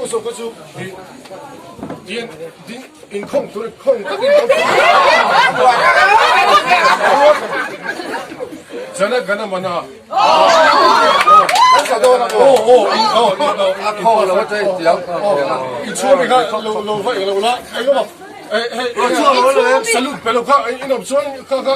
zawk kha chu i ding inkhawng tur khawng takin Jana Gana Mana Salute pe lo kha in awm chuan kha kha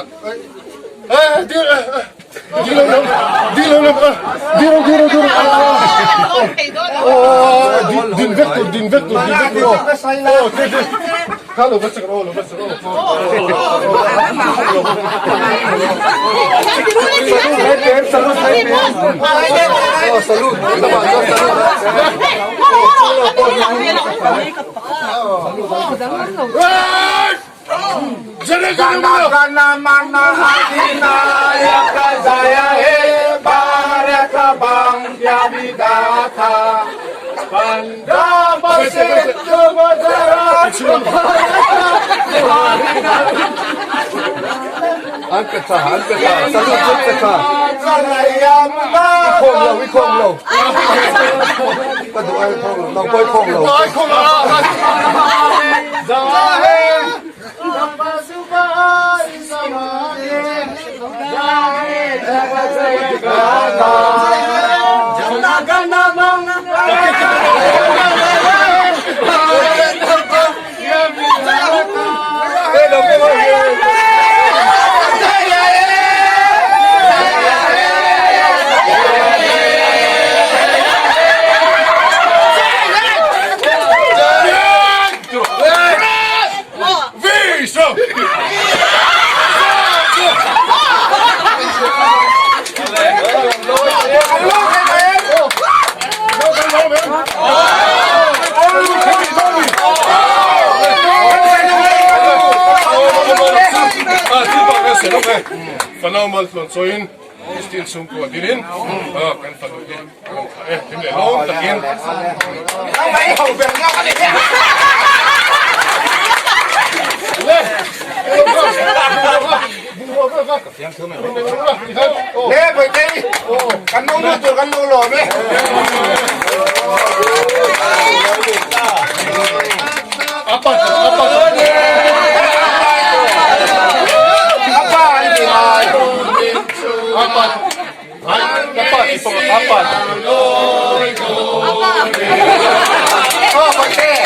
Jana Mana Adhinayaka Jaya He Bharata Bhagya Vidhata Punjab Sindh Gujarat An pe tha, an pe tha, salute an pe tha. I khawm lo, i khawm lo. Ka duh ai khawm lo, nang pawh i khawm lo. Fanau mal tluan chawiin Christian chhungkua dinin kan fanu hi a rawn thlah e hlim leh lawm takin. Le Bawihtei kan lo lut tur kan lo lawm e. Apa apa Apa i ti ngai. Apa apa ti pawh apa. Aw Bawihtei.